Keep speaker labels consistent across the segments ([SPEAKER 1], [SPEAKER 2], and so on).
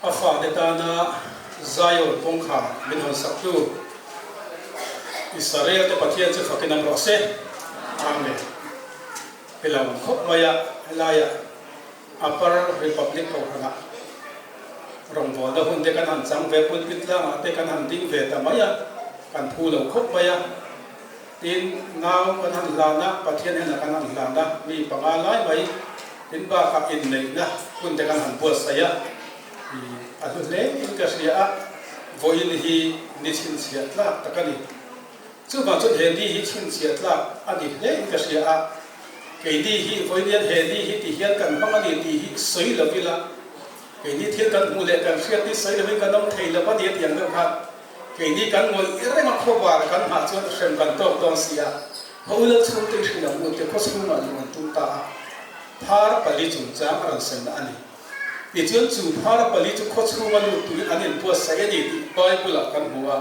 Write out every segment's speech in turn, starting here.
[SPEAKER 1] A fate tana Zion kawngkhar min hawn saktu Israel te Pathian chu fakin awm rawh se. Amen. Hei lo awm khawp mai a, helaia Upper Republic Kohhranah rawngbawlna hun te kan han chang ve, pulpit tlangah te kan han ding ve ta mai a, kan phu lo khawp mai a. Tin, nau kan han hlan a, Pathian hnenah kan han hlan a, mi panga lai mai tin bakah inneihna hun te kan han buatsaih a, a hlu hle in ka hria a, vawiin hi ni chhinchhiah tlak tak a ni. Chuvang chuan he ni hi chhinchhiah tlak a ni hle in ka hria a, keini hi vawiin hian he ni hi ti hian kan hmang a ni tih hi sawi lo ila, keini thil kan hmuh leh kan hriat hi sawi lovin kan awm thei lo a ni a tih ang deuh khan, Keini kan ngawih reng a khawvar kan nghah chuan hrem kan tawk dawn si a, khaw lal chhungte i hrilh ang u te khaw chhungah luh an tum ta a, phar pali chungchang a rawn sawi na a ni. Tichuan chu phar pali chu khaw chhunga lut turin an inbuatsaih a ni tih Bible ah kan hmu a.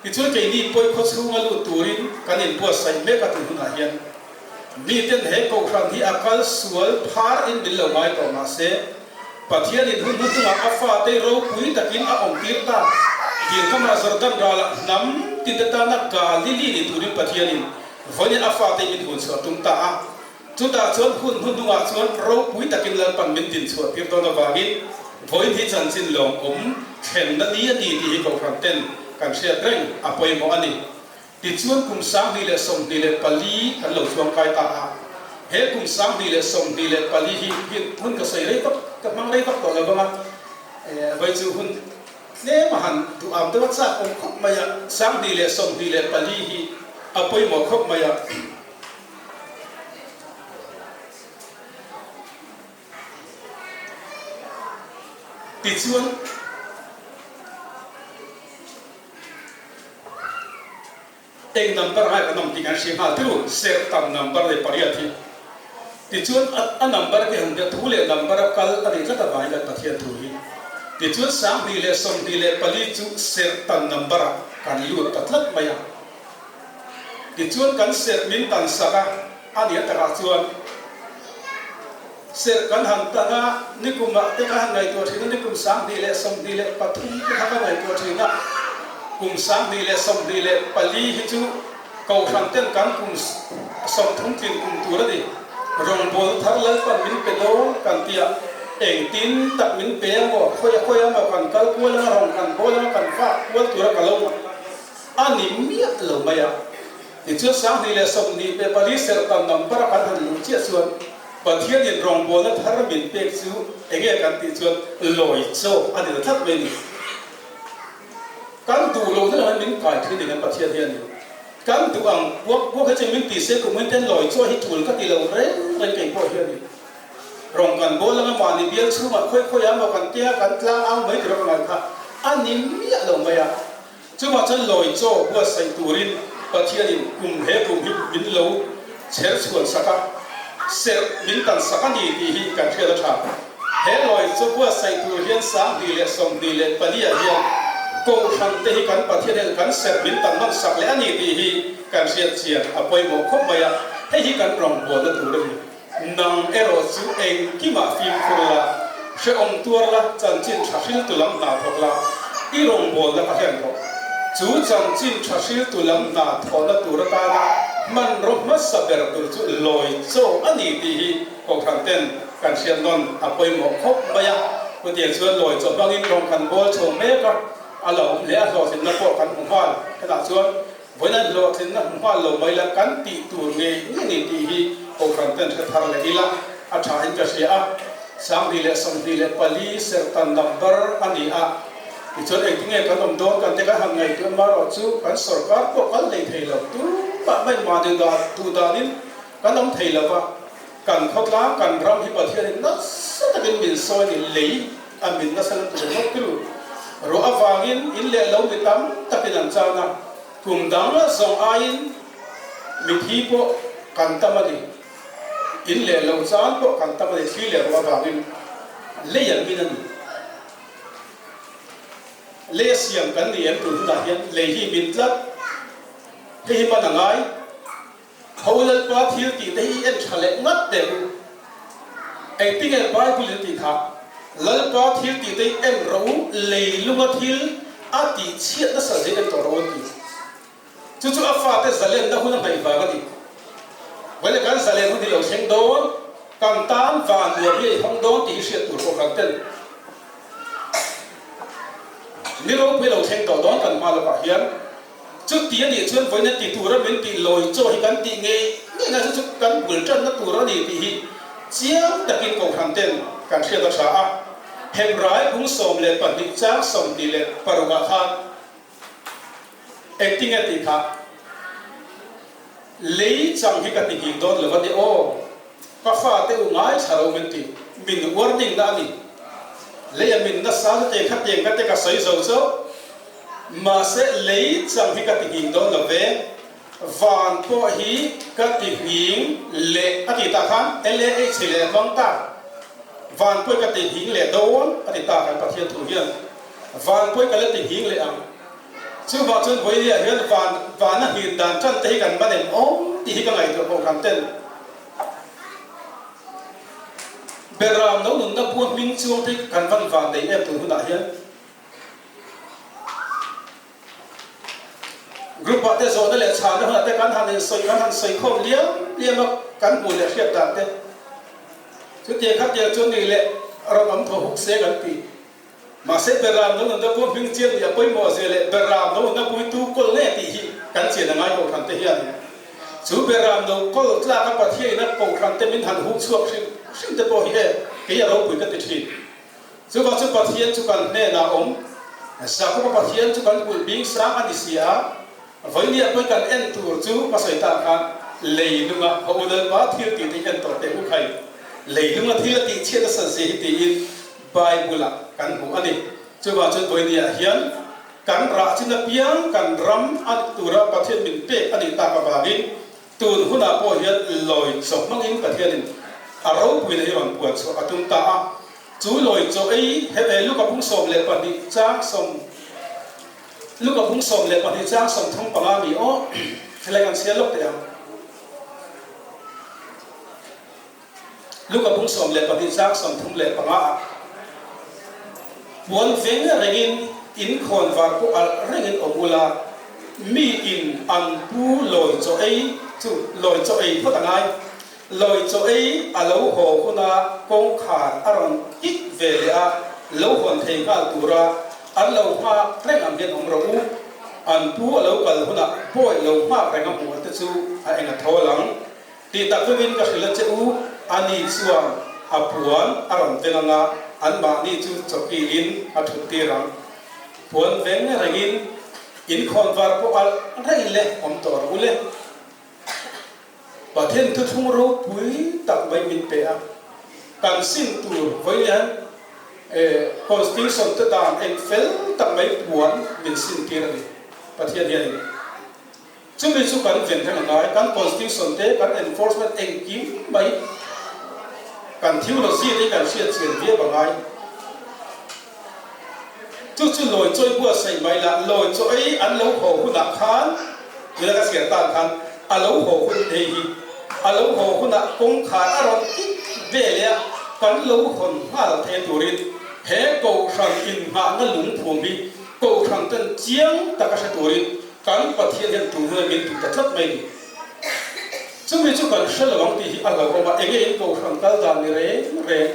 [SPEAKER 1] Tichuan keini pawi khaw chhunga lut turin kan inbuatsaih mek a tih hunah hian miten he kohhran hi a kal sual phar in min lo ngai tawh mahse, Pathianin hun hnuhnungah a fate ropui takin a awmtir ta. Dilkamah Jordan ralah hnam tinte tana Galili ni turin Pathianin vawiin a fate min hun chhuah tum ta a. Chutah chuan hun hnuhnungah chuan ropui takin Lalpan min din chhuah tir dawn avangin vawiin hi chanchin lawmawm thlenna ni a ni tih hi Kohhran ten kan hriat reng a pawimawh a ni. Tichuan kum 2024 kan lo chuang kai ta a, he kum 2024 hi hi hun ka sawi rei vak, ka hmang rei vak tawh lo vang a, vawi chu hun tlem a han duh am deuh a chak awm khawp mai a, 2024 hi a pawimawh khawp mai a. Tichuan. Eng number ngai kan awm tih kan hria nghal teu, serh tam number leh pariat hi. Tichuan a number te han bia thu leh number a kal a nih tlat avangin kan Pathian thu hi. Tichuan 2024 chu serh tan number ah kan lut ta tlat mai a. Tichuan kan serh min tan sak a, a nih atakah chuan Serh kan han tan a, nikumah te ka han ngaihtuah thin a, nikum 2023 te kha ka ngaihtuah thin a, kum 2024 hi chu Kohhran ten kan kum 30 tlin kum tur a ni. Rawngbawlna thar Lalpan min pe dawn kan ti a, engtin tak min pe ang aw, khawi a khawi ang aw, kan kal kual ang a, rawn kan bawl ang a, kan vak kual tura ka lo ngaih a ni miah lo mai a. Tichuan 2024 serh tan number a kan han luh chiah chuan Pathianin rawngbawlna thar min pek chu enge kan tih chuan lawi chaw a ni ta tlat mai a ni. Kan duh lohna lam hian min kai thin eng an Pathian hian in kan duh ang puak puak hi chuan min ti se kum in ten lawi chaw hi tul ka ti lo reng reng kei pawh hian in rawng kan bawl anga mahni bial chhungah khawi khawi ah maw kan tia kan tlang au mai tur a ka ngaih kha a ni miah lo mai a. Chuvah chuan lawi chaw buatsaih turin Pathianin kum he kum hi min lo chher chhuan sak a, serh min tan sak a ni tih hi kan hriat a tha. He lawi chaw buatsaih tur hian 2024 ah hian Kohhran te hi kan Pathian hian kan serh min tan hman sak leh a ni tih hi kan hriat chian a pawimawh khawp mai a, hei hi kan rawngbawlna tur a ni. Nang erawh chu engkimah fimkhur la, hrehawm tuar la, chanchin tha hriltu lam hna thawk la, i rawngbawlna ka hlen rawh. Chu chanchin tha hriltu lam hna thawhna tur atana hmanraw hmasa ber tur chu lawi chaw a ni tih hi Kohhran ten kan hriat nawn a pawimawh khawp mai a. Chutiang chuan lawi chaw hmangin rawng kan bawl chho mek a, a lo awm leh a hlawhtlinna pawh kan hmu nghal. Hetah chuan Vawiin hlawhtlinna hmu nghal lo mai la, kan tih tur ngei ngei ni tih hi Kohhran ten hre thar leh ila a tha in ka hria a. 2024 serhtan number a ni a, tichuan engtinge kan awm dawn kan te kan han ngaihtuah marawh chu kan sorkar pawh kal hlei thei lo, tumah mai mahni duh danin kan awm thei lo va, kan khawtlang kan ram hi Pathianin nasa takin min sawi ni lei a min nasa lutuk ringawt turu. Ruah avangin in leh lo mi tam takin an chan a, kum dang zawng aiin mithi pawh kan tam a ni. In leh lo chan pawh kan tam a ni, thli leh ruah avangin lei an min a ni. Lei a siam kan ni em tun hunah hian lei hi min tlat, hei hi hman a ngai. Ho Lalpa thil tih te hi i en tha leh ngat teh u. Engtinge Bible in tih kha? Lalpa thil tih te hi en rawh u, leilunga thil a tih chhiat nasa zia en tawh rawh u an ti. Chu chu a fate zalenna hun a hnaih vang a ni. Vawile kan zalen hun hi lo thleng dawn, kan tan van nuam hi a ihawng dawn tih hi hriat tur pawh kan tel. Ni ropui lo thleng tawh dawn kan hma lawkah hian chuti a nih chuan vawiin a ti tura min tih lawi chaw hi kan tih ngei ngei na chu chu kan bul tanna tur a ni tih hi chiang takin kohhran ten kan hriat a tha a. Hemrai bung 12 chang 26 ah khan Engtinge tih kha lei chang hi ka ti nghing dawn lo a ni aw, ka fate u ngaithla lo min ti, min warning na a ni. Lei a min nasa chu teng kha teng ka te ka sawi zo chauh, mahse lei chang hi ka ti nghing dawn lo ve, van pawh hi ka ti nghing leh a ti tah khan LAH leh a hmang ta, van pawh hi ka ti nghing leh dawn a ti ta kan Pathian thu hian. Van pawh ka la ti nghing leh ang. Chuvang chuan Vawilia hian van vana nghin dan tan te hi kan ban em awm tih hi ka ngaihtuah pawh kan ten. Beram lo nunna bua hming chuang te hi kan van van nei em tun hunah hian. Group ah te zawhna leh chhanna hunah te kan han insawi kan han sawi khawm liam liam a kan hmuh leh hriat dan te. Chutiang khatiang chuan ni leh ram awm thaw huk se kan ti. Mahse Beram lo nunna pawh hming chian nih a pawimawh zia leh Beram lo nunna puitu kawl nge tih hi kan chian a ngai Kohhran te hian. Chu Beram lo kawl tlak a Pathian in a Kohhran te min han hung chhuak hrim hrim te pawh hi e kei a ropui ka ti thin. Chuvang chu Pathian chu kan hnenah awm, Jakob-a Pathian chu kan kulh bing sang a ni si a, Vawinia pawh kan en tur chu ka sawi tak khan leilunga a u Lalpa thil tih te hi en tawh teh u khai. Leilunga thil a tih chhiat nasa zia hi tiin Bible-ah kan hmu a ni. Chuvang chuan Vawinia hian kan rah chin apiang kan ram a tura Pathian min pek a nih tak avangin tun hunah pawh hian lawi chaw hmangin Pathianin a ropuina hi rawn puan chhuah a tum ta a. Chu lawi chaw ei he Luka bung 12 chang sawm Luka bung 12 chang 35 mi aw helai kan chhiar lawk teh ang. Luka bung 12 chang 35 ah puan veng rengin in khawn var pawh alh rengin awm ula, mi in an pu lawi chaw ei chu lawi chaw ei phawt a ngai. Lawi chaw ei a lo haw huna kawngkhar a rawn kik ve leh a, lo hawn thei nghal tura an lo nghak reng ang hian awm rawh u. An pu a lo kal hunah pawi lo nghak reng a hmuh te chu a eng a thawl ang. Tih tak vevin ka hrilh a che u, ani chuan a puan a rawn veng anga anmahni chu chawkilin a thut tir ang. Puan veng rengin in khawnvar pawh alh reng le awm tawh rawh u le. Pathian thuthlung ropui tak mai min pe a, kan sim tur vawiin Constitution te dan eng fel tak mai puan min sim tir a ni. Pathian hianin Chumi chu kan ven reng a ngai, kan constitution te, kan enforcement engkim mai, kan theology te hi kan hriat chian viau a ngai. Chu chu lawi chawi buatsaih mai lah, lawi chaw ei an lo haw hunah khan, tuna ka chhiar tan khan, a lo haw hun hei hi, a lo haw hunah kawngkhar a rawn kik ve leh a, kan lo hawn nghal thei turin he kohhran inngahna lungphum hi kohhran ten chiang taka hre turin Kan Pathian hian tun hunah min duh ta tlat mai ni. Chumi chu kan hre lo ang tih hi a hlauhawm a, enge in kohhran kal dan ni reng reng.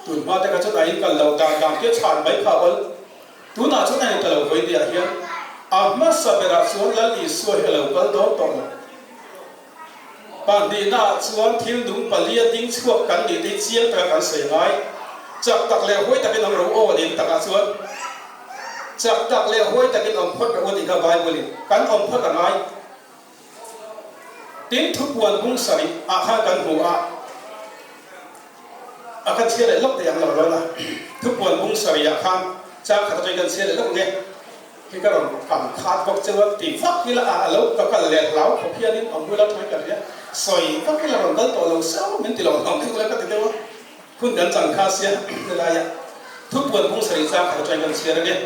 [SPEAKER 1] Tun hma te kha chuan a in kal lo dan dan te chhan mai kha awl. Tunah chuan a in ta lo vawi ni ah hian a hmasa berah chuan Lal Isua hi a lo kal dawn tawh lo. Pahnihna ah chuan thil nung palia ding chhuak kan nih te hi chiang taka kan sawi ngai. Chak tak leh huai takin awm ro aw a nih takah chuan chak tak leh huai takin awm phawt ro a tih kha Bible in kan awm phawt a ngai. Tin thupuan bung sarih ah khan kan hmu a, a kan chhiar leh lawk thei ang lo rawn a, thupuan bung sarih ah khan chang khat atangin kan chhiar leh lawk nge. Hi ka rawn kam khat bawk cheu a, ti vak ila a a lo ka kal leh hlau khawp hianin awm ula thawi ka hria, sawi vak ila rawn kal tawh lo sau min ti lo hlawm deuh ula ka ti deuh a, hun kan chang kha sia helaia thupuan bung sarih chang khat atangin kan chhiar ange.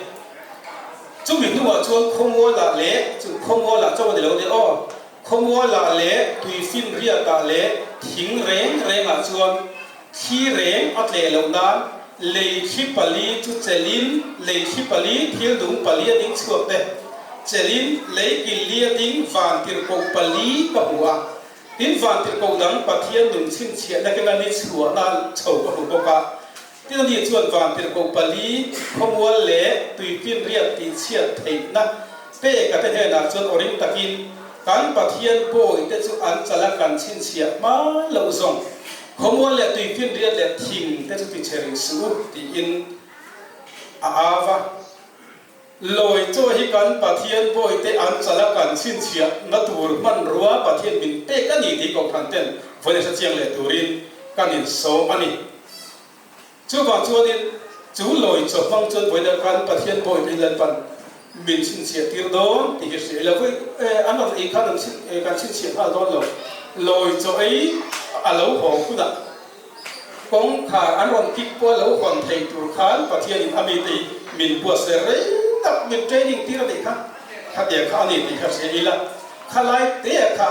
[SPEAKER 1] Chumi hnuah chuan khawmualah leh chu khawmualah chauh a ni lo nia aw, khawmualah leh tuifin riakah leh thing reng rengah chuan thli reng a tleh loh nan. Lei thli pali chu chelhin, lei thli pali thil nung pali a ding chhuak te chelhin, lei kil li a ding vantirhkoh pali ka hmu a. Tin, vantirhkoh dang Pathian nung chhinchhiahna kenga ni chhuahna chho ka hmu bawk a. Tin, ani chuan vantirhkoh pali khawmual leh tuifinriat tihchhiat theihna pek a te hnenah chuan aw ring takin, Kan Pathian pawite chu an chal a kan chhinchhiah hma loh zawng. Khawmual leh tuifinriat leh thing te chu tichhe rih suh u tiin a au a. Lawi chaw hi kan Pathian bawite an chal a kan chhinchhiah na tur hmanrua Pathian min pek a ni tih Kohhran ten vawi hre chiang leh turin kan insawm a ni. Chuvang chuanin chu lawi chaw hmang chuan vawiin ah khan Pathian bawite hi Lalpan min chhinchhiah tir dawn tih hi hria ila vawi an rawn ei khan kan chhinchhiah nghal dawn lo. Lawi chaw ei a lo haw hunah kawngkhar an rawn kik pawh a lo hawn thei tur khan Pathianin a mite hi min buatsaih rei tak min training tir a nih kha khatiang kha a ni tih kha hria ila khalai te kha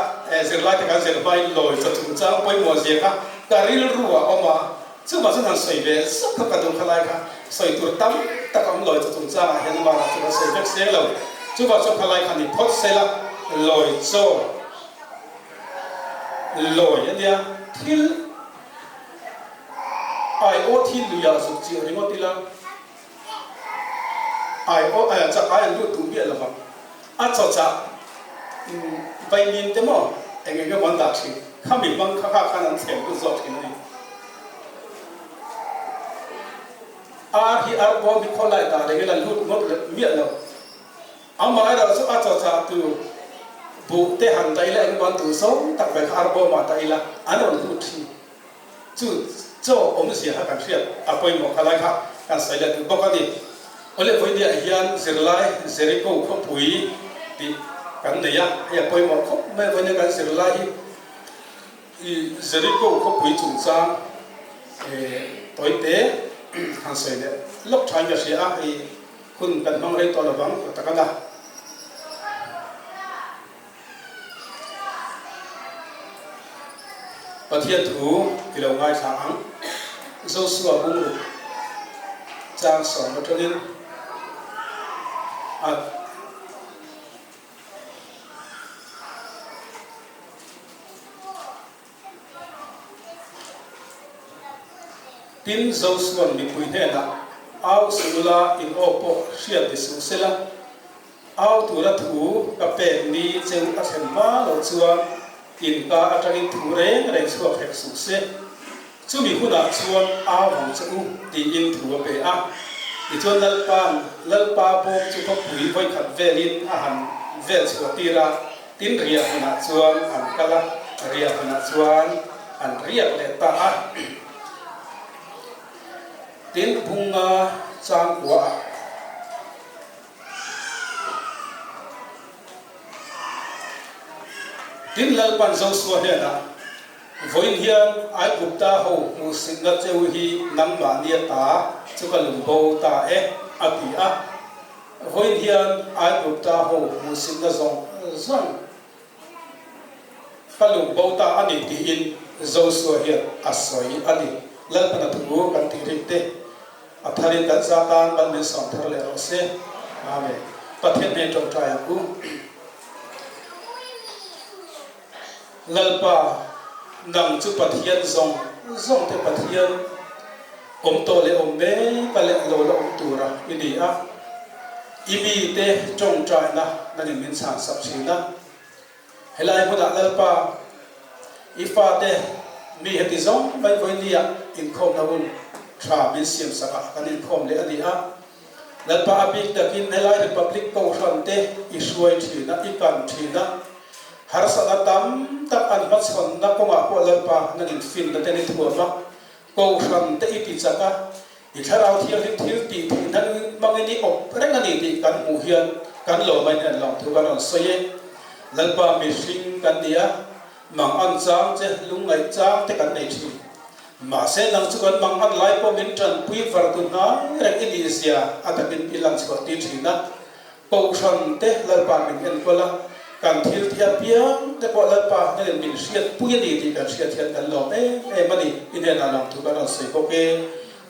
[SPEAKER 1] zirlai te kan zir hmain lawi chaw chungchang pawimawh zia kha ka rilru a awm a. Chuvang chuan han sawi ve zauh kha ka duh kha lai kha sawi tur tam tak a awm lawi chu chungchangah hian amah chu kan sawi vek seng lo. Chuvang chuan kha lai kha ni phawt sela lawi chaw lawi a nia thil ai aw thil luiah zuk chiah ringawt ila ai aw chak ai an lut duh miah lovang a chaw chah vaimin te maw eng eng emaw an dah thin khami hmang kha kha khan an thlem lut zawk thin a ni. Ar hi ar bawm hi khawlai dah reng ila lut ngawt leh miah lo. Amaherawh chu a chaw chah tu buh te han dah ila engemaw an duh zawng tak mai kha ar bawmah dah ila an rawn lut thin. Chu chaw awmzia kha kan hriat a pawimawh kha lai kha kan sawi leh duh bawk a ni. Awle vawinia hian zirlai Jericho khawpui tih kan nei a, hei a pawimawh khawp mai a, vawinia kan zirlai hi i Jericho khawpui chungchang tawite han sawi leh lawk thain ka hria a, hei hun kan hmang rei tawh lovang ka tak a la. Pathian thu i lo ngaithla ang. Josua bungruk chang sawm atangin a. Tin, Josua'n mipui hnenah, Au suh ula, in aw pawh hriat ni suh sela, Au tura thu ka pek ni cheu a thlen hma loh chuan inka atangin thu reng reng chhuak hek suh se. Chumi hunah chuan au ang che u tiin thu a pe a. Tichuan Lalpa'n Lalpa bawm chu khawpui vawikhat velin a han vel chhuah tir a, tin riah hmunah chuan an kal a, riah hmunah chuan an riak leh ta a. Tin bunga changkuaah. Tin, Lalpan Josua hnenah, Vawiin hian Aigupta ho hmuhsitna cheu hi nangmahni a ta chu ka lung bo ta e, a ti a. Vawiin hian Aigupta ho hmuhsitna zawng zawng ka lung bo ta a ni tiin Josua hian a sawi a ni. Lalpan a thu kan tih rik te. A tharin kan za tan ban min sawm thar leh rawh se. Amen. Pathian hnen tawngtai ang u. Lalpa, nang chu Pathian zawng zawng te Pathian, awm tawh leh awm mek a leh lo la awm tura i ni a. I mite tawngtaina nangin min chhan sak thin a. Helai hmunah Lalpa, i fate mi heti zawng mai vawinia inkhawmna hun tha min siamsak ah kan inkhawm leh a ni a. Lalpa a bik takin helai Republic Kohhran te i hruai thin a, i kan thin a. Harsatna tam tak an hmachhawnna kawngah pawh Lalpa nangin finna te ni thuam a, Kohhran te i ti chak a, i Thlarau Thianghlim thil tih theih hna hmangin i awp reng a ni tih kan hmuh hian kan lo mai hian lawmthu kan rawn sawi e. Lalpa mihring kan ni a, mang an chang che, lungngaih chang te kan nei thin. Mahse nang chu kan mang an lai pawh min tanpui var tu hnai reng i nih zia a takin i lan chhuah tir thin a. Kohhran te Lalpa min enkawl a, kan thil tih apiang te pawh Lalpa hnen min hriatpui a ni tih kan hriat hian kan lawm em em a ni. I hnenah lawmthu kan rawn sawi bawk e.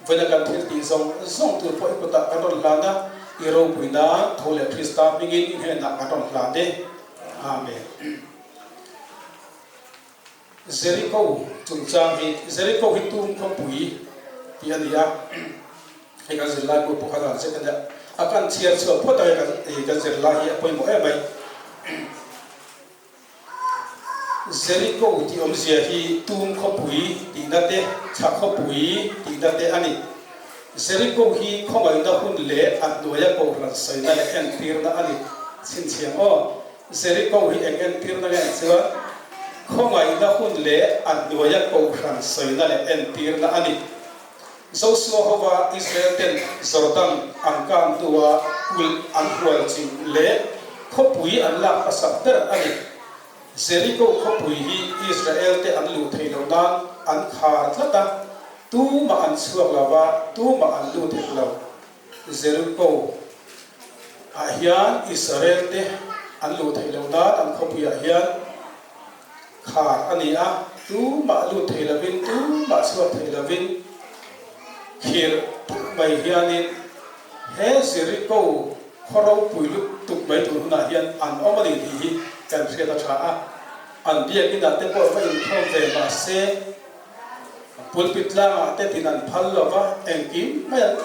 [SPEAKER 1] Vawiina kan thil tih zawng zawng tur pawh i kutah kan rawn hlan a, i ropui nan tho leh Krista hmingin i hnenah kan rawn hlan e. Amen. Jeriko chungchang hi, Jeriko hi tum khawpui tih a ni a, hei kan zirlai pawh pawh khan a han zet a nia, a kan chhiar chhuak phawt a hei kan zirlai hi a pawimawh em mai. Jeriko tih awmzia hi tum khawpui tihna te, thla khawpui tihna te a ni. Jeriko hi khawngaihna hun leh a hnuaia kohhran sawina leh entirna a ni. Chhinchhiang aw, Jeriko hi eng entirna nge chuan khawngaihna hun leh a hnuaia kohhran sawina leh entirna a ni. Josua hova Israel ten Jordan an kan hnua kulh an hual chim leh khawpui an lak hmasak ber a ni. Jeriko khawpui hi Israel te an luh theih loh nan an khar tlat a, tumah an chhuak lo va, tumah an lut hek lo. Jeriko ah hian Israel te an luh theih loh nan an khawpui ah hian Khar a ni a, tumah lut thei lovin, tumah chhuak thei lovin khirh tuk mai hianin he Jeriko khaw ropui lut tuk mai tur hunah hian an awm a ni tih hi kan hriat a tha a. An biakinah te pawh va inkhawm ve mah se, pulpit tlangah te tin an phal lo va, engkim mai an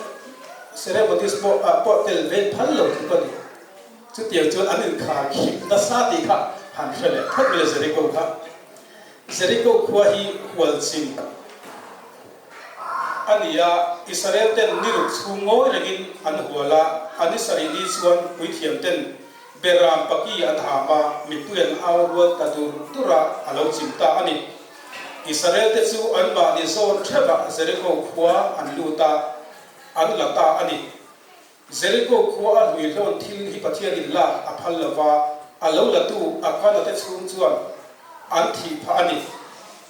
[SPEAKER 1] ceremonies pawh ah pawh tel ve phal lo tluk a ni. Chutiang chuan an inkhar khip nasa tih kha han hre leh phawt mai le Jeriko kha. Jeriko khua hi hualchim a ni a, Israel ten ni ruk chhung ngawi rengin an hual a, a ni sarih ni chuan puithiam ten Beram paki an ham a, mipui an au rual ta dur dur a, a lo chim ta a ni. Israel te chu anmahni zawn theuhah Jeriko khua an lut a, an la ta a ni. Jeriko khua a hlui hlawn thil hi Pathianin lak a phal lo va, a lo latu Akana te chhung chuan an thih phah a ni.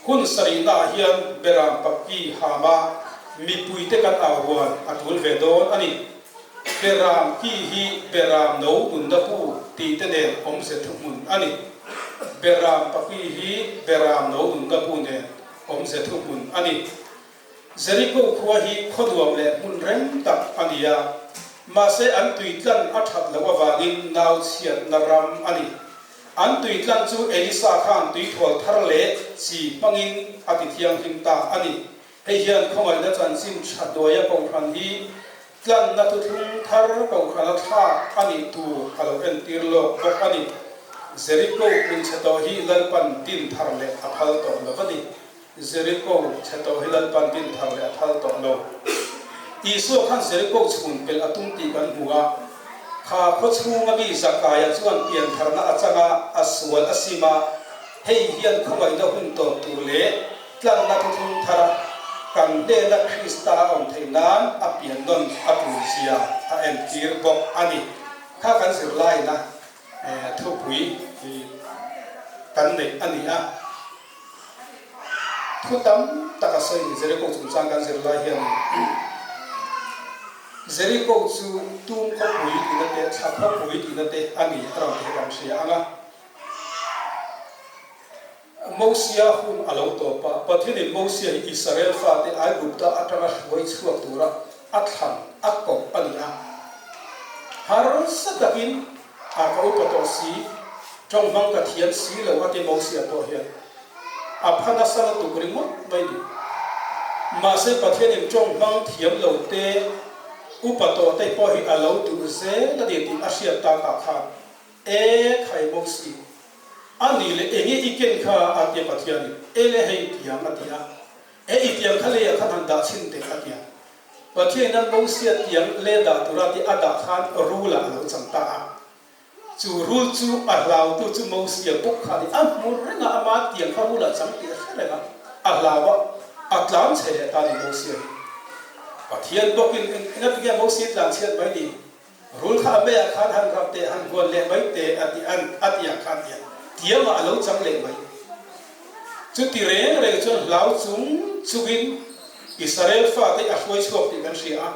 [SPEAKER 1] Hun sarihnaah hian Beram Pakki Hama mipuite kan au rual a tul ve dawn a ni. Beram ki hi Beram no nunna pu tih te nen awmze thuhmun a ni. Beram Pakki hi Beram no nunna pu nen awmze thuhmun a ni. Jeriko khua hi khaw nuam leh hmun reng tak a ni a, mahse an tui tlan a that loh avangin nau chhiatna ram a ni. An tui tlan chu Elisa khan tuithual thar leh chi hmangin a ti thianghlim ta a ni. Hei hian khawngaihna chanchin tha hnuaia kohhran hi tlanna thuthlung thar kohhrana thlak a nih tur a lo entir lawk bawk a ni. Jeriko hmun chhe tawh hi Lalpan din thar leh a phal tawh lo a ni. Jeriko chhe tawh hi Lalpan din thar leh a phal tawh lo. Isua khan Jeriko chhun pelh a tum tih kan hmu a. Kha khaw chhunga mi Zakaia chuan pian tharna a chang a, a sual a sim a, hei hian khawngaihna hun tawp tur leh tlanna thuthlung thara kan hnena Krista a awm theih nan a pian nawn a tul zia a entir bawk a ni. Kha kan zirlaina thupui kan neih a ni a. Thu tam tak a sawi ni Jeriko chungchang kan zir lai hian Jeriko chu tum khawpui tihna te, thla khawpui tihna te a ni a rawn ti hi kan hria ang a. Mosia hun a lo tawp a, Pathianin Mosia hi Israel fate Aigupta atanga hruai chhuak tura a thlan a kawp a ni a. Harsa takin a ka upa tawh si, tawnghmang ka thiam si lo a ti Mosia pawh hian. A pha nasa lutuk ringawt mai ni. Mahse Pathianin tawnghmang thiam lo te, upa tawh te pawh hi a lo duh zel a ni tih a hriat takah khan e khai Mosi, a ni leh enge i ken kha a tia Pathianin, e le hei tiang a ti a, e i tiang kha leiah khan han dah chhin teh a tia. Pathianin an Mosia tiang le dah tura tih a dah khan rul-ah a lo chang ta a. Chu rul chu a hlautu chu Mosia bawk kha a ni. A hmu reng a, ama tiang kha rul-ah chang tih a hre reng a, a hlau a, a tlan chhe leh ta a ni Mosia hi. Pathian bawkin engati nge Mosia tlan chhiat mai ni? Rul kha a meiah khan han rap teh, han huan leh mai teh a ti a ti ang khan tia tiangah a lo chang leh mai. Chuti reng reng chuan hlau chung chungin Israel fate a hruai chhuak tih kan hria a.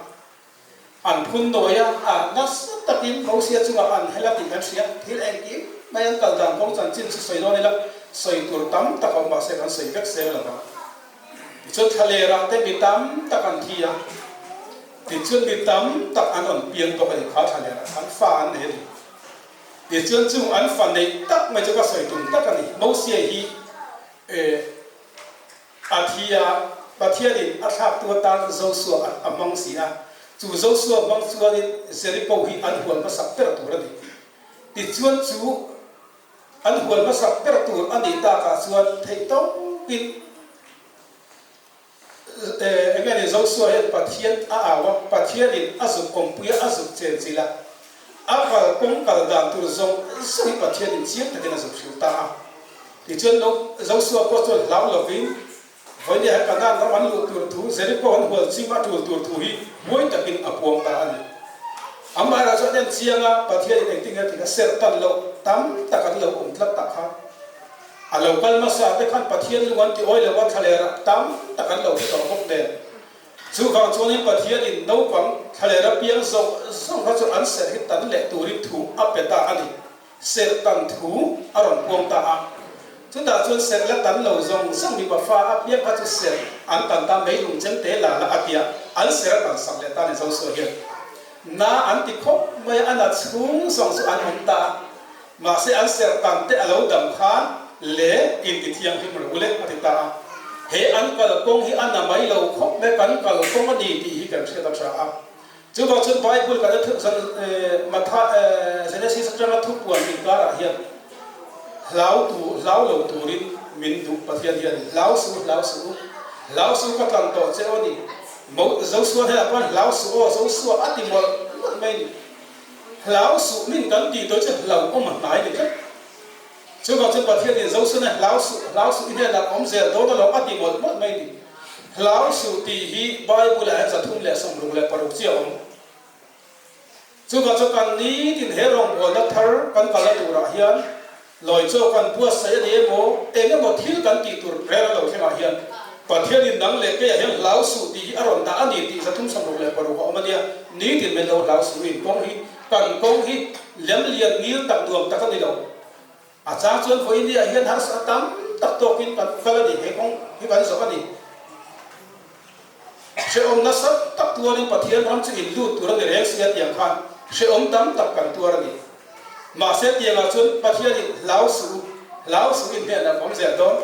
[SPEAKER 1] An phun nawi a, a nasa takin Mosia chungah an hel a tih kan hria. Thil engkim mai an kal dan kawng chanchin chu sawi dawn ila, sawi tur tam tak a awm mahse kan sawi vek seng lo vang. Tichuan thlalerah te mi tam tak an thi a. Tichuan mi tam tak an rawn piang bawk a ni, kha thla lianah khan fa an nei a ni. Tichuan chung an fa neih tak mai chu ka sawi tum tak a ni. Mosia hi eh a thi a, Pathianin a thlaktu atan Josua a hmang si a, chu Josua hmang chuanin Jeriko hi an hual hmasak ber tur a ni. Tichuan chu an hual hmasak ber tur a nih takah chuan theihtawpin Eng nge ni Joshua hian Pathian a au a, Pathianin a zuk awmpui a, a zuk chenchilh a, a kal kawng kal dan tur zawng zawng hi Pathianin chiang takin a zuk hrilh ta a. Tichuan lo Joshua pawh chuan hlau lovin vawinia he Kanaan ram an luh tur thu, Jeriko an hual chim a tul tur thu hi huai takin a puang ta a ni. Amaherawhchu an en chiang a, Pathianin engtin nge tih a serh tan loh tam tak an lo awm tlat tak kha. A lo kal hmasa te khan Pathian lung an ti awi lo a, thlaler tam tak an lo thi tawh bawk nen. Chuvang chuanin Pathianin naupang thlaler a piang zawng zawng kha chu an serh hi tan leh turin thu a pe ta a ni. Serh tan thu a rawn puang ta a. Chutah chuan serh la tan lo zawng zawng mipa fa a piang kha chu serh an tan ta meilung chem te la la a tia an serh a tan sak leh ta ni Joshua hian. Na an ti khawp mai a, a na chhung zawng chu an awm ta a. Mahse an serh tan te a lo dam khan le inti thianghlim rawh u le a ti ta a. He an kalkawng hi a na mai lo khawp mai kan kalkawng a ni tih hi kan hriat a tha a. Chuvang chuan Bible kan a zan Matha Genesis atanga thupuan inkarah hian hlau tu hlau lo turin min duh Pathian hian hlau suh u hlau suh u hlau suh u ka tlan tawh che aw ni Mo Joshua hnenah pawh hlau suh aw Joshua a ti mawlh mawlh mai ni. Hlau suh min kan tih tawh chu hlau awm a hnai ni tlat. Chuvang chuan Pathianin Zosuna hlau suh, hlau suh i hnenah awm zel dawn alawm a ti mawlh mawlh mai ni. Hlau suh tih hi Bible ah hian 366 chiah a awm. Chuvang chuan kan nitin he rawngbawlna thar kan kalna turah hian Lawi chaw kan buatsaih a ni emaw, eng emaw thil kan tih tur rel a lo thlengah hian Pathianin nang leh keiah hian hlau suh tih hi a rawn dah a ni tih 366 a awm a nia. Nitin min lo hlau suh in kawng hi kan kawng hi lem lian ngil tak nuam tak a ni lo. A chang chuan vawi India hian harsa tam tak tawkin kan kal a ni, he kawng hi kan zawh a ni. Hrehawm nasa tak tuarin Pathian ram chu in lut tur a ni reng sia tiang khan hrehawm tam tak kan tuar a ni. Mahse tiangah chuan Pathianin hlau suh u, hlau suh in hnenah ka awm zel dawn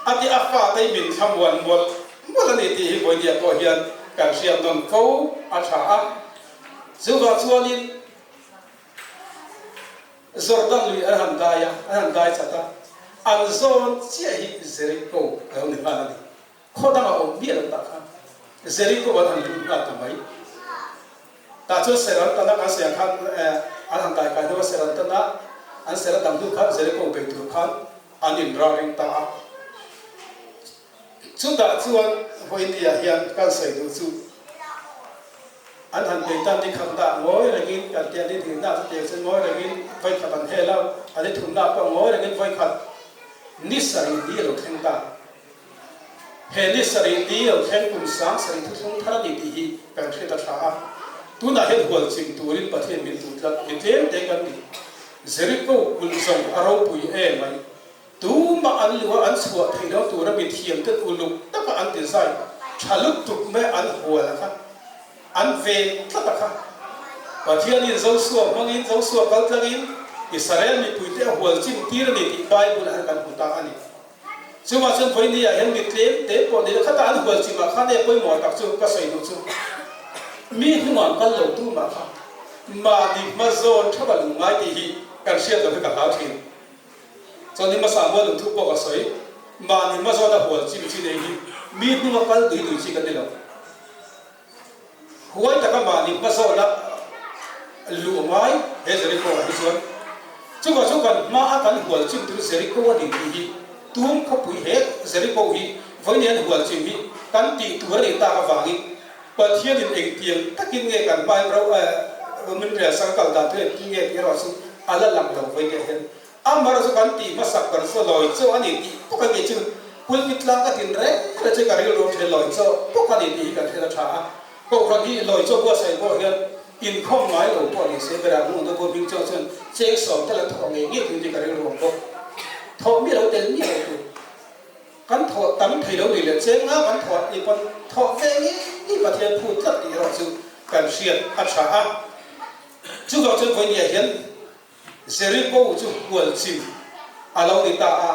[SPEAKER 1] a ti a fate hi min thlamuan mawlh mawlh a ni tih hi vawinia pawh hian kan hriat nawn fo a tha a. Chuvang chuanin Jordan lui an han dai a, an han dai chat a, an zawn chiah hi Jericho a lo ni nghal a ni. Khaw dangah awm miah lo tah khan Jericho an han lut nghal ta mai. Tah chuan ser an tan a, kan sawi ang khan an han dai kai hnu a ser an tan a, an ser a dang hnu khan Jericho bei tur khan an inralring ta a. Chutah chuan vawiin ah hian kan sawi duh chu an han bei tan ni khat dah ngawi rengin kan tia ni dil nah chutiang chuan ngawi rengin vawikhat an hel a, an i thum nah pawh ngawi rengin vawikhat ni sarih ni a lo thleng ta. He ni sarih ni lo thleng kum 7000 thuthlung thar a ni tih hi kan hriat a tha a. Tunah hian hual chim turin Pathian min duh tlat mi tlem te kan ni. Jericho kulh zawng a ropui em mai. Tumah an luh a an chhuah theih lo tura mi thiam ten uluk taka an design tha lutuk mai an hual a kha an ven tlat a kha. Pathianin Joshua hmangin Joshua kal tlangin Israel mipuite a hual chim tir a ni tih Bible ah hian kan hmu ta a ni. Chuvah chuan vawinia hian mi tlem te pawh ni la khatah an hual chimah khan e pawimawh tak chu ka sawi duh chu mi hnungah kal lo tu mah kha mahni hma zawn thap a lung ngai tih hi kan hriat lo hi ka hlau thin. Chuan ni hmasa mual lungthu pawh ka sawi mahni hma zawn a hual chim chi nei hi mi hnunga kal dui dui chi kan ni lo. Huai taka mahni hmazawna luh ngai he Jericho ah hi chuan chuvah chu kan hma a kan hual chim tur Jericho a ni tih hi tum khawpui he Jericho hi vawiin an hual chim hi kan tih tur a nih tak avangin Pathianin engtiang takin nge kan hmain ro min rel sak a kal dan thu engtin nge tih erawh chu a la lang lo vawiin ah hian Amar chu kan tih hmasak ber chu lawi chaw a ni tih pawk a ni chu pulpit tlang ka tin reng reng chu ka rilru then lawi chaw pawk a ni tih hi kan hriat a tha a. Kohhran hi lawi chaw buatsaih pawh hian inkhawm ngai lo pawh ni se berah hmuh na bur hming chaw chuan cheng sawm tal an thawh ngei ngei tih hi ka rilru ang bawk. Thawh miah lo tel miah lo tur. Kan thawh tam thei lo ni leh cheng nga kan thawh ni pawn thawh ve ngei. hi Pathian phut tlat tih erawh chu kan hriat a tha a. Chuvang chuan vawinia hian Jericho chu hual chim a lo ni ta a,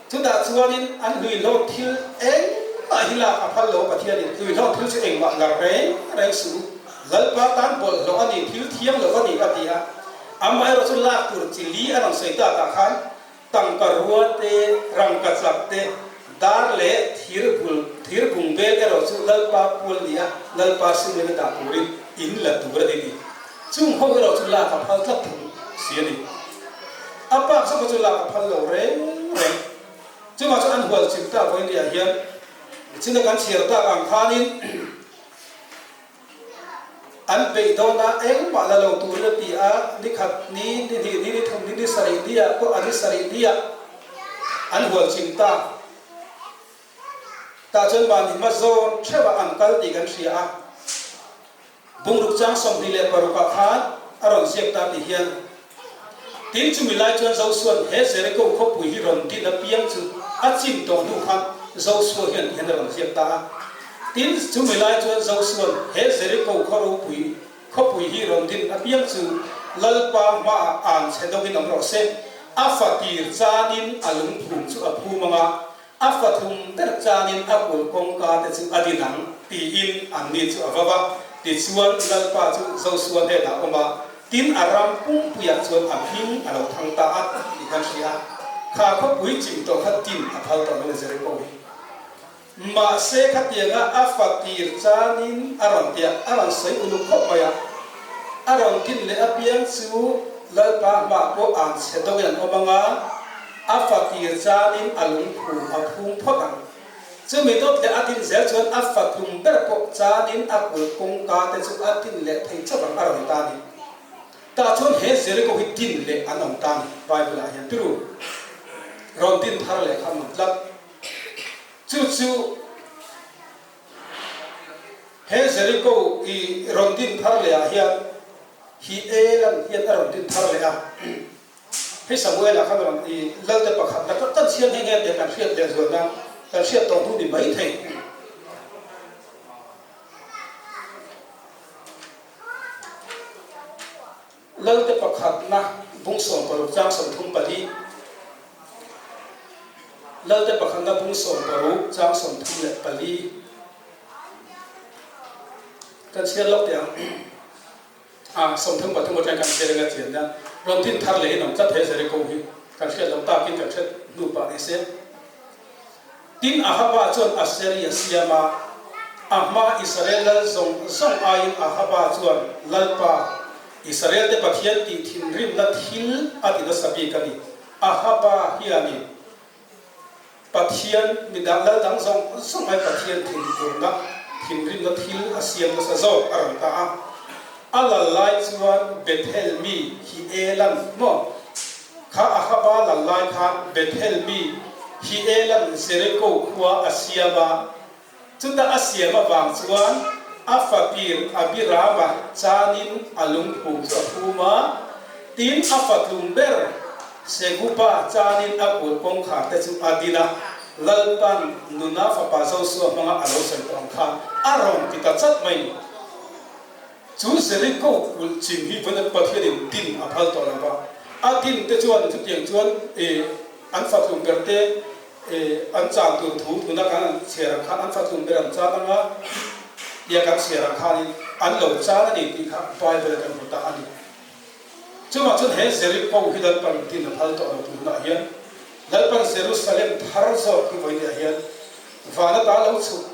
[SPEAKER 1] chutah chuanin an hluihlawm thil engmah hi lak a phal lo, Pathianin hluihlawm thil chu engmah la reng reng suh u, Lalpa tan bawlhhlawh a ni, thil thiang lo a ni a ti a, amaherawh chu lak tur chi li a rawn sawi tak ah khan tangka rua te, rangka chak te, dar leh thir bul thir bung bel erawh chu Lalpa pual ni a, Lalpa sumin a dah turin in la tur a ni ti. Chung ho erawh chu lak a phal tlat thung si a ni. A pak zawk chu lak a phal lo reng reng. Chuvang chuan an hual chim tak vawiin hian china kan chhiar tak ang khanin an beih dawn a, engmah la lo turin a ti a, ni khat ni, ni hnih ni, ni thum ni, ni sarih ni ah pawh a ni sarih ni ah an hual chim ta. Tah chuan mahni hma zawn theuhah an kal tih kan hria a. Bungruk chang 26 ah khan a rawn ziak ta ti hian, Tin chumi lai chuan Josua'n he Jeriko khawpui hi rawn din apiang chu a chim tawh hnu khan Josua hian ti hian a rawn ziak ta a. Tin chumi lai chuan Josua'n he Jeriko khaw ropui khawpui hi rawn din apiang chu Lalpa hmaah an chhe dawkin awm rawh se, a fatir chanin a lungphum chu a phum ang a, A fathum ber chanin a kulh kawngka te chu a din ang, tiin anni chu a va va. Tichuan, Lalpa chu Josua hnenah a awm a, tin a ram pumpuiah chuan a hming a lo thang ta a, tih kan hria a. Kha khawpui chim tawh kha tin a phal tawh lo ni Jeriko hi. Mahse, khatianga a fatir chanin a rawn tiah a rawn sawi uluk khawp mai a. A rawn din leh apiang chu Lalpa hmaah pawh an chhe dawngin an awm ang a, A fatir chanin a lungphum a phum phawt ang. Chumi dawt leh a din zel chuan a fatlum ber pawh chanin a kulh kawngka te chu a din leh thei chauh ang a rawn ta ni. Tah chuan he Jericho hi din leh an awm ta ni. Bible ah hian turu rawn din thar leh kha an awm tlat. Chu chu he Jericho i rawn din thar leh ah hian hi Elan hian a rawn din thar leh a. Hei Samuela khan rawn i Lalte pakhat na kan chhiar nghe nghe teh kan hriat leh zual nan kan hriat tawh hnu ni mai thei. Lalte pakhat na bung 16 chang 34. Lalte pakhat na bung 16 chang 34 kan chhiar lawk teh ang. A 33 atang kan hriat anga chian nia rawn tin thar leh in awm tlat he Jericho hi kan hriat loh takin kan hriat hnu pah ni se. Tin Ahaba chuan Aseri a siam a, a hma Israel lal zawng zawng aiin Ahaba chuan Lalpa, Israel te Pathian tih thinrimna thil a ti nasa bik a ni. Ahaba hianin Pathian, midang lal dang zawng zawng ai Pathian thinurna, thinrimna thil a siam nasa zawk a rawn ta a. A lal lai chuan Bethel mi hi Elan maw? Kha Ahaba lal lai khan Bethel mi hi Elan Jericho khua a siam a. Chuta a siam avang chuan a fatir Abirama chanin a lungphum chu a phum a, tin a fatlum ber Seguba chanin a kut kawngkhar te chu a din a, Lalpan nuna fapa Josua hmanga a lo sawi tawh ang khan a rawn ti ta chat mai ni. Chu Jeriko kulh chim hi vawiin Pathianin din a phal tawh lo va, a din te chuan chutiang chuan an fatlum ber te An chan tur thu tuna kan an chhiar ang khan an fatlum ber an chan anga tia kan chhiar ang khanin an lo chan a ni tih kha Bible-a kan hmu ta a ni. Chuvang chuan he Jericho hi Lalpan din a phal tawh lo tih hunah hian Lalpan Jerusalem thar zawk hi vawiin hian van ata lo chhuk,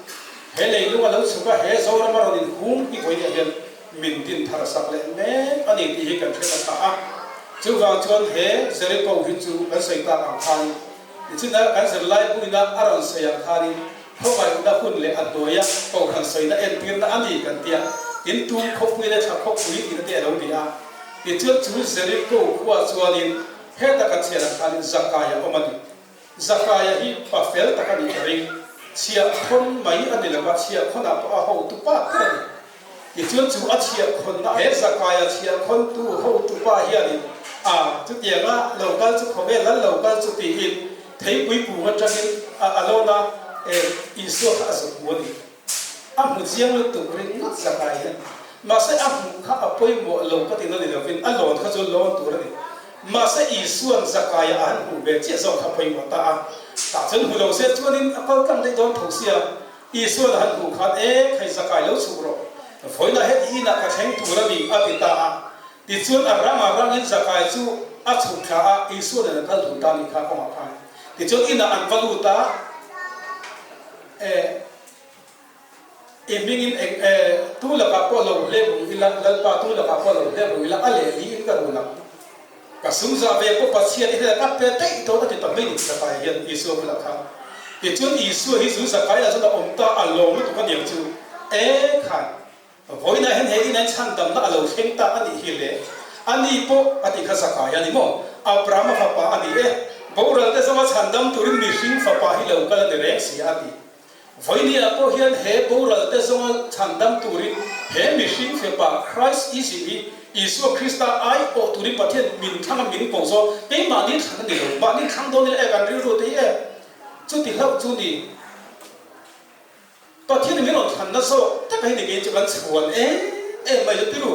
[SPEAKER 1] he leilung a lo chhuk a, he Zoram a rawn inhung hi vawiin hian min din thar sak leh mek a ni tih hi kan hre nasa a. Chuvang chuan he Jericho hi chu kan sawi tak ang khanin Nichina kan zirlai buina a rawn sawi ang khanin khawngaihna hun leh a hnuaia kohhran sawina entirna a ni kan tia, in tum khawpui leh thla khawpui tihna te a lo ni a. Tichuan chu Jericho khua chuanin heta kan chhiar ang khanin Zakaia awm a ni. Zakaia hi pa fel tak a nih ka ring. Chhiahkhawn mai a ni lo a, chhiahkhawnah pawh a hotupa ber a ni. Tichuan chu a chhiahkhawnna he Zakaia chhiahkhawntu hotupa hianin a chutianga lo kal chu khawvel lal lo kal chu tiin theipui kung atangin a a lawn a, e Isua kha a zuk hmu a ni. A hmu chiang lutuk ringawt zakai hian. Mahse a hmuh kha a pawimawh lo ka ti na ni lovin a lawn kha chu lawn tur a ni. Mahse Isua'n zakaia a han hmuh ve chiah zawk kha a pawimawh ta a. Tah chuan hmu lo se chuanin a kal tlang daih dawn tho sia. Isua'n a han hmuh khan, E, khai zakai lo chhuk rawh. Vawiinah heti inah ka thleng tur a ni, a ti ta a. Tichuan a ranga rangin zakai chu a chhuk thla a, Isua nen an kal dun ta a nih kha kawngah khan. Tichuan inah an va lut a, E, i hmingin eng, e, tu lakah pawh lo hlep rung ila, Lalpa, tu lakah pawh lo hlep rung ila, a lehliin ka run ang. Ka sum zah ve pawh Pathian i hnenah ka pe daih dawn a ti ta mai ni, Zakai hian Isua bulah khan. Tichuan Isua hi zu Zakai ah chuan a awm ta, a lawm lutuk a niang chu, E, khai, Vawiinah hian he inain chhandamna a lo thleng ta a nih hi le. A ni pawh a ti kha Zakai a ni maw? Abrahama fapa a ni e. Boral te zawnga chhandam turin mihring fapa hi lo kal a ni reng si a ti. Vawiiniah pawh hian he boral te zawnga chhandam turin he mihring fapa Christ Ism hi Isua Krista aiawh turin Pathian min thlang a min ko zawk. Keimahni thlan a ni lo. Mahni thlang dawn ila e kan rilru te hi e. Chuti hlauh chu ni. Pathian min rawn thlanna zawk tak a hi ni kei chu kan chhuan em em mai chu tiru.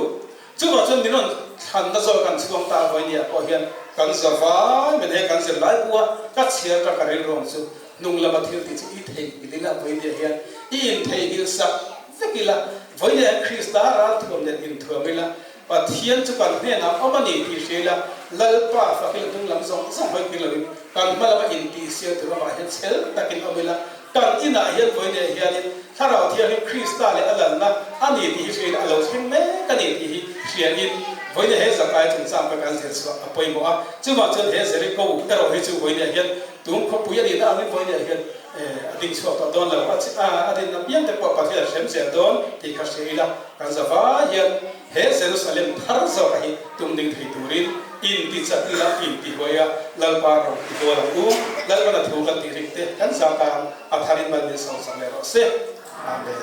[SPEAKER 1] Chuvang chuan min rawn thlanna zawk kan chhuang ta vawi nia pawh hian kan za vai mai hei kan zir lai bu a ka chhiar ta ka rilruang chu hnung lama thil tih chu i theihnghilh ila vawi nia hian i intheihnghilh sak vek ila vawi nia hian Krista ralthuam nen inthuam ila Pathian chu kan hnenah awm a ni tih hria ila Lalpa fak ila hnung lam zawng zawng hawi kir loin kan hma lama intihsial tur ramah hian chhel takin awm ila Kan inah hian vawiinah hianin Thlarau Thianghlim Krista leh a lalna a ni tih hi hriain a lo thleng mek a ni tih hi hriain vawiinah he Zakai chungchang pawh kan zir chhuah a pawimawh a. Chuvang chuan he Jericho erawh hi chu vawiinah hian tum khawpui a nihna angin vawiinah hian a ding chhuak tawh dawn lo a, a din apiang te pawh Pathian a hrem zel dawn tih kha hria ila kan za vai hian He Jerusalem thar zawka hi tum ding thei turin inti chat ila, inti huai a, Lalpa rawng ti bual ang u. Lalpan a thu kan tih rik te kan zah tan a tharin mal min sawm sak leh rawh se. Amen.